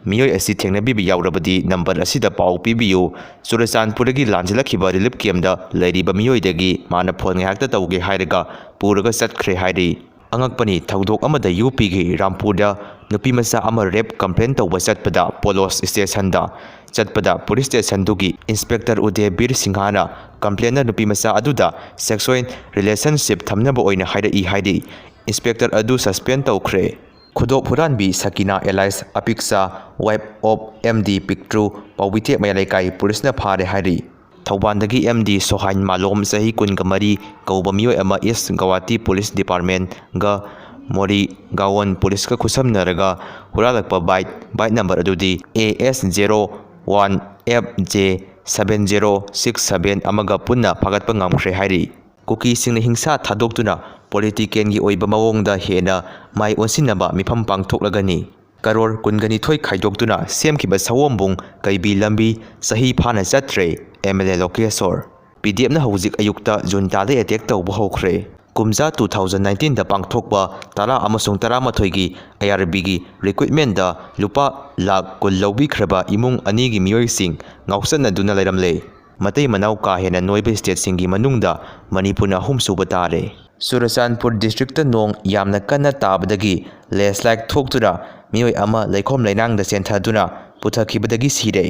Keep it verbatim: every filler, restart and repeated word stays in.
ꯃꯤꯑꯣꯏ ꯑꯁꯤ ꯊꯦꯡꯅꯕꯤꯕ ꯌꯥꯎꯔꯕꯗꯤ ꯅꯝꯕꯔ ꯑꯁꯤꯗ ꯄꯥꯎ ꯄꯤꯕꯤꯌꯨ꯫ ꯆꯨꯔꯆꯥꯟꯄꯨꯔꯗꯒꯤ ꯂꯥꯟꯖꯦꯜꯂꯛꯈꯤꯕ ꯔꯤꯂꯤꯐ ꯀꯦꯝꯗ ꯂꯩꯔꯤꯕ ꯃꯤꯑꯣꯏꯗꯒꯤ ꯃꯥꯅ ꯐꯣꯟ ꯉꯥꯏꯍꯥꯛꯇ ꯇꯧꯒꯦ ꯍꯥꯏꯔꯒ ꯄꯨꯔꯒ ꯆꯠꯈ꯭ꯔꯦ ꯍꯥꯏꯔꯤ꯫ ꯑꯉꯛꯄꯅꯤ, ꯊꯧꯗꯣꯛ ꯑꯃꯗ ꯌꯨ ꯄꯤꯒꯤ ꯔꯥꯝꯄꯨꯔꯗ ꯅꯨꯄꯤ ꯃꯆꯥ ꯑꯃ ꯔꯦꯞ ꯀꯝꯄ꯭ꯂꯦꯟ ꯇꯧꯕ ꯆꯠꯄꯗ ꯄꯣꯂꯣꯁ ꯁ꯭ꯇꯦꯁꯟꯗ ꯆꯠꯄꯗ ꯄꯨꯂꯤꯁ ꯁ꯭ꯇꯦꯁꯟꯗꯨꯒꯤ ꯏꯟꯁꯄꯦꯛꯇꯔ ꯎꯗꯦ ꯕꯤꯔ ꯁꯤꯡꯍꯥꯅ ꯀꯝꯄ꯭ꯂꯦꯟꯅ ꯅꯨꯄꯤ ꯃꯆꯥ ꯑꯗꯨꯗ ꯁꯦꯛꯁꯨꯋꯦꯜ ꯔꯤꯂꯦꯁꯟꯁꯤꯞ ꯊꯝꯅꯕ ꯑꯣꯏꯅ ꯍꯥꯏꯔꯛꯏ ꯍꯥꯏꯔꯤ꯫ ꯏꯟꯁꯄꯦꯛꯇꯔ ꯑꯗꯨ ꯁꯁꯄꯦꯟ ꯇꯧꯈ꯭ꯔꯦ꯫ ꯈꯨꯗꯣꯞ ꯍꯨꯔꯥꯟꯕꯤ Sakina alias Apiksa, wife of M D Piktru, ꯄꯥꯎꯕꯤꯊꯦꯛ ꯃꯌꯥꯏ ꯂꯩꯀꯥꯏ ꯄꯨꯂꯤꯁꯅ ꯐꯥꯔꯦ ꯍꯥꯏꯔꯤ꯫ ꯊꯧꯕꯥꯜꯗꯒꯤ ꯑꯦꯝ ꯗꯤ ꯁꯣꯍꯥꯏꯟ ꯃꯥꯂꯣꯝ, ꯆꯍꯤ ꯀꯨꯟꯒ ꯃꯔꯤ, ꯀꯧꯕ ꯃꯤꯑꯣꯏ ꯑꯃ ꯏꯁ Guwahati police ꯗꯤꯄꯥꯔꯠꯃꯦꯟꯒ ꯃꯣꯔꯤꯒꯥꯎꯟ ꯄꯨꯂꯤꯁꯀ ꯈꯨꯠꯁꯝꯅꯔꯒ ꯍꯨꯔꯥꯜꯂꯛꯄ bike, bike number ꯑꯗꯨꯗꯤ A S zero one F J seven zero six seven ꯑꯃꯒ ꯄꯨꯟꯅ ꯐꯥꯒꯠꯄ ꯉꯝꯈ꯭ꯔꯦ ꯍꯥꯏꯔꯤ꯫ ꯀꯨꯀꯤꯁꯤꯡꯅ ꯍꯤꯡꯁꯥ ꯊꯥꯗꯣꯛꯇꯨꯅ ꯄꯣꯂꯤꯇꯤꯀꯦꯜꯒꯤ ꯑꯣꯏꯕ ꯃꯑꯣꯡꯗ ꯍꯦꯟꯅ ꯃꯥꯏ ꯑꯣꯟꯁꯤꯟꯅꯕ ꯃꯤꯐꯝ ꯄꯥꯡꯊꯣꯛꯂꯒꯅꯤ꯫ ꯀꯔꯣꯔ ꯀꯨꯟꯒꯅꯤꯊꯣꯏ ꯈꯥꯏꯗꯣꯛꯇꯨꯅ ꯁꯦꯝꯈꯤꯕ ꯁꯑꯣꯝꯕꯨꯡ ꯀꯩꯕꯤ ꯂꯝꯕꯤ ꯆꯍꯤ ꯐꯥꯅ ꯆꯠꯇ꯭ꯔꯦ, M L A ꯂꯣꯀꯦꯁꯣꯔ꯫ P D Fꯅ ꯍꯧꯖꯤꯛ ꯑꯌꯨꯛꯇ ꯖꯨꯟꯇꯥꯗ ꯑꯦꯇꯦꯛ ꯇꯧꯕ ꯍꯧꯈ꯭ꯔꯦ꯫ ꯀꯨꯝꯖꯥ two thousand nineteenꯗ ꯄꯥꯡꯊꯣꯛꯄ ꯇꯔꯥ ꯑꯃꯁꯨꯡ ꯇꯔꯥꯃꯥꯊꯣꯏꯒꯤ I R Bꯒꯤ ꯔꯤꯀ꯭ꯔꯨꯏꯠꯃꯦꯟꯗ ꯂꯨꯄꯥ ꯂꯥꯈ ꯀꯨꯟ ꯂꯧꯕꯤꯈ꯭ꯔꯕ ꯏꯃꯨꯡ ꯑꯅꯤꯒꯤ ꯃꯤꯑꯣꯏꯁꯤꯡ ꯉꯥꯎꯁꯟꯅꯗꯨꯅ ꯂꯩꯔꯝꯂꯦ꯫ ꯃꯇꯩ ꯃꯅꯥꯎ ꯀꯥ ꯍꯦꯟꯅ ꯅꯣꯏꯕ ꯁ꯭ꯇꯦꯠꯁꯤꯡꯒꯤ ꯃꯅꯨꯡꯗ ꯃꯅꯤꯄꯨꯔꯅ ꯑꯍꯨꯝꯁꯨꯕ ꯇꯥꯔꯦ꯫ ꯆꯨꯔꯆꯥꯟꯄꯨꯔ ꯗꯤꯁꯇ꯭ꯔꯤꯛꯇ ꯅꯣꯡ ꯌꯥꯝꯅ ꯀꯟꯅ ꯇꯥꯕꯗꯒꯤ ꯂꯦꯟꯁꯂꯥꯏꯗ ꯊꯣꯛꯇꯨꯅ ꯃꯤꯑꯣꯏ ꯑꯃ ꯂꯩꯈꯣꯝ ꯂꯩꯅꯥꯡꯗ ꯆꯦꯟꯊꯗꯨꯅ ꯄꯨꯊꯈꯤꯕꯗꯒꯤ ꯁꯤꯔꯦ꯫